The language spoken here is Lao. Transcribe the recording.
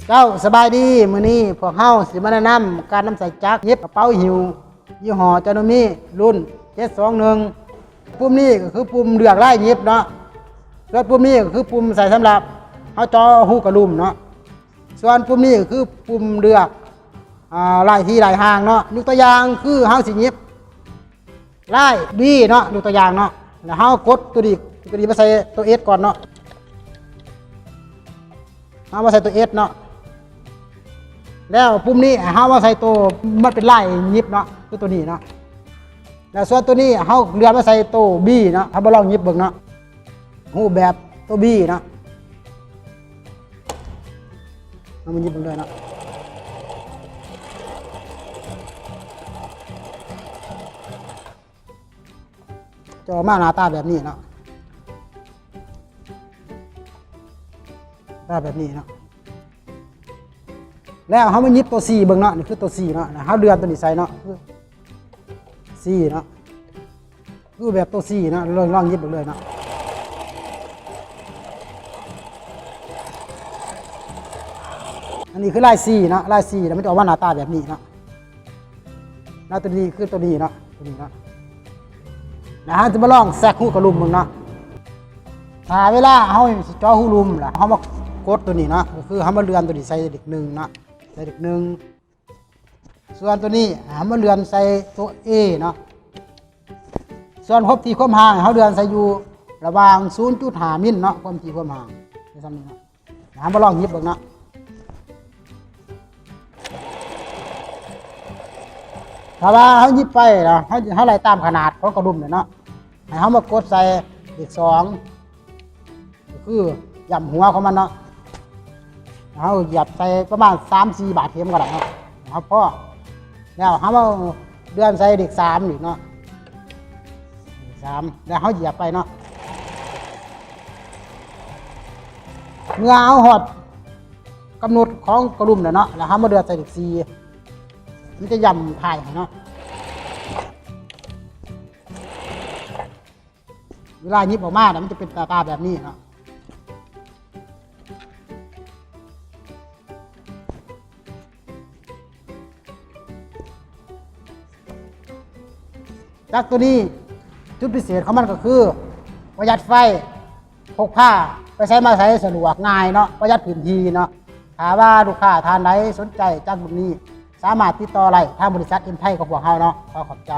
ເຈົ້າ ສະບາຍດີ. ມື້ນີ້ພວກເຮົາຊິມາແນະນຳການນຳໃຊ້ຈັກຫຍິບກະເປົາຫິ້ວ ຍີ່ຫໍ້ເຈົ້າໂນມິ ລຸ້ນເຈັດສອງໜຶ່ງ. ປຸ່ມນີ້ກໍຄືປຸ່ມເລືອກລາຍຫຍິບເນາະ, ສ່ວນປຸ່ມນີ້ກໍຄືປຸ່ມໃສ່ສຳລັບເຮົາເຈາະຮູກະດຸມເນາະ, ສ່ວນປຸ່ມນີ້ກໍຄືປຸ່ມເລືອກ ອ່າ ລາຍທີລາຍຫາງເນາະ. ຍົກຕົວຢ່າງຄືເຮົາຊິຫຍິບ ລາຍ B ເນາະ, ຍົກຕົວຢ່າງເນາະ, ແລ້ວເຮົາກົດໂຕນີ້ ໂຕນີ້ມາໃສ່ໂຕ S ກ່ອນເນາະ, ເຮົາມາໃສ່ໂຕ S ເນາະ, ແລ້ວປຸ່ມນີ້ເຮົາມາໃສ່ໂຕ ມັນເປັນລາຍຫຍິບເນາະ ຄືໂຕນີ້ເນາະ, ແລ້ວສ່ວນໂຕນີ້ເຮົາເລື່ອນມາໃສ່ໂຕ B ເນາະ. ເຮົາມາລອງຫຍິບເບິ່ງເນາະ, ຮູບແບບໂຕ B ເນາະ. ເຮົາມາຫຍິບເບິ່ງເລີຍເນາະ, ຈະອອກມາໜ້າຕາແບບນີ້ເນາະ, ໜ້າຕາແບບນີ້ເນາະ. ແລ້ວເຮົາມາຫຍິບໂຕ C ເບິ່ງເນາະ, ນີ້ຄືໂຕ C ເນາະ, ແລ້ວເຮົາເລື່ອນໂຕນີ້ໃສ່ເນາະ, ຄື C ເນາະ. ຄືແບບໂຕ C ເນາະ, ລອງ ລອງຫຍິບເບິ່ງເລີຍເນາະ. ອັນນີ້ຄືລາຍ C ເນາະ, ລາຍ C ແລ້ວມັນຈະອອກມາໜ້າຕາແບບນີ້ເນາະ, ລາຍໂຕນີ້ຄືໂຕນີ້ເນາະ, ໂຕນີ້ເນາະ. ແລ້ວເຮົາຈະມາລອງແຊກຮູກະດຸມເບິ່ງເນາະ. ຖ້າເວລາເຮົາຊິເຈາະຮູຫຼຸມ ແລ້ວເຮົາມາກົດໂຕນີ້ເນາະ, ກໍຄືເຮົາມາເລື່ອນໂຕນີ້ໃສ່ເລກໜຶ່ງເນາະ, ໃສ່ເລກໜຶ່ງ. ສ່ວນໂຕນີ້ເຮົາມາເລື່ອນໃສ່ໂຕ A ເນາະ, ສ່ວນຮົບທີ່ຄວາມຫ່າງເຮົາເລື່ອນໃສ່ຢູ່ລະຫວ່າງສູນຈຸດຫ້າມິນເນາະ, ຄວາມທີ່ຄວາມຫ່າງໃນສ່ຳນີ້ເນາະ. ເຮົາມາລອງຫຍິບເບິ່ງເນາະ, ຖ້າວ່າເຮົາຫຍິບໄປແລ້ວ ເຮົາ ເຮົາໄລ່ຕາມຂະໜາດຂອງກະດຸມເນາະ, ໃຫ້ເຮົາມາກົດໃສ່ເລກສອງ ກໍຄືຢ້ຳຫົວຂອງມັນເນາະ, ເຮົາຢຽບໃສ່ປະມານສາມສີ່ບາດເຂັມກໍໄດ້ເນາະ, ເຮົາພໍ. ແລ້ວເຮົາມາເລື່ອນໃສ່ເລກສາມນີ້ເນາະ, ເລກສາມ ແລ້ວເຮົາຢຽບໄປເນາະ. ເມື່ອເຮົາຮອດກຳນົດຂອງກະດຸມແລ້ວເນາະ, ແລ້ວເຮົາມາເລືອກໃສ່ເລກສີ່ ມັນຈະຢ້ຳທ້າຍໃຫ້ເນາະ. ເວລາຫຍິບອອກມານະ ມັນຈະເປັນໜ້າຕາແບບນີ້ເນາະ. ຈັກໂຕນີ້ ຈຸດພິເສດຂອງມັນກໍຄືປະຢັດໄຟ, ພົກພາໄປໃສມາໃສສະດວກງ່າຍເນາະ, ປະຢັດພື້ນທີ່ເນາະ. ຖ້າວ່າລູກຄ້າທ່ານໃດສົນໃຈຈັກລຸ້ນນີ້ ສາມາດຕິດຕໍ່ໄດ້ທາງບໍລິສັດເອັມໄພຂອງພວກເຮົາເນາະ. ຂໍຂອບໃຈ.